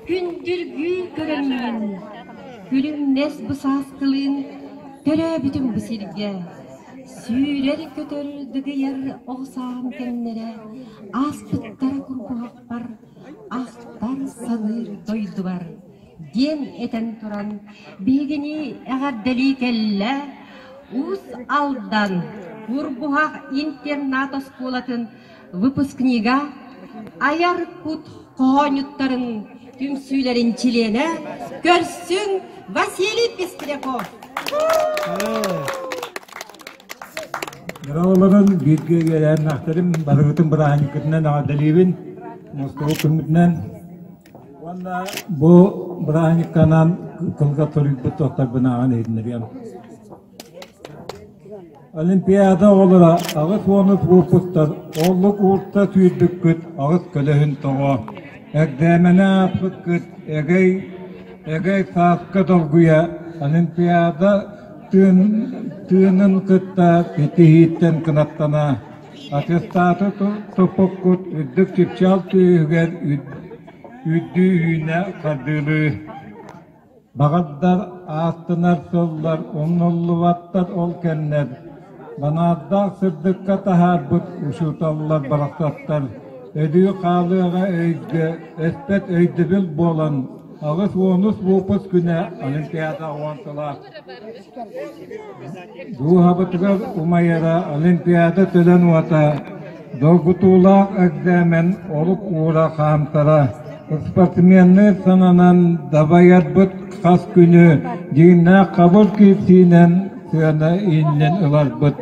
Күндүргүү көрөммүн, күлүмнэс бу сааскылыын төрөөбүтүм бу сиргэ. Сүүрэр-көтөр дыгыйар оҕо сааһым кэмнэрэ ааспыттара курбуһахпар, ахтар саныыр дойдубар диэн этэн туран, биһигини эҕэрдэлии кэллэ Уус Алдан Курбуһах интернат оскуолатын выпускнига, айар кут хоһоонньуттарын түмсүүлэрин чилиэнэ Көрсүн Василий Пестряков. Дороолорун бииргэ үөрэннэхтэрим барыгытын бырааһынньыккытынан эҕэрдэлиибин, Москва күммүтүнэн. Уонна бу бырааһынньыкканан тылга торуйбут тохторбунааҕын иһитиннэриэм. Олимпиада оҕолоро 80 выпустар оллук уурта сүүрбүккүт аҕыс көлөһүн тоҕо, экзамены ааспыккыт эгэй, эгэй сааска долгуйа Олимпиада тыын, тыынын кытта ситиһииттэн кынаттана, аттестаты туппуккут үрдүк чыпчаал түөһүгэр үрдүү үүнэ хардыылыы. Баҕардар ааттанар сыллар умнуллубаттар ол кэмнэр банаардаах сырдыкка таһаарбыт учууталлар барахсаттар өлүү хаалыаҕа өйгө өспөт өйдөбүл буолан 83 выпуск күнэ Олимпиада уон сыла Дууһабытыгар умайара Олимпиада төлөн уота, долгутуулаах экзамен олук уура хаамтара, спортсменныы сананан дабайарбыт хас күнү дьиҥнээх хабыр киирсиинэн сыана ииннэн ыларбыт.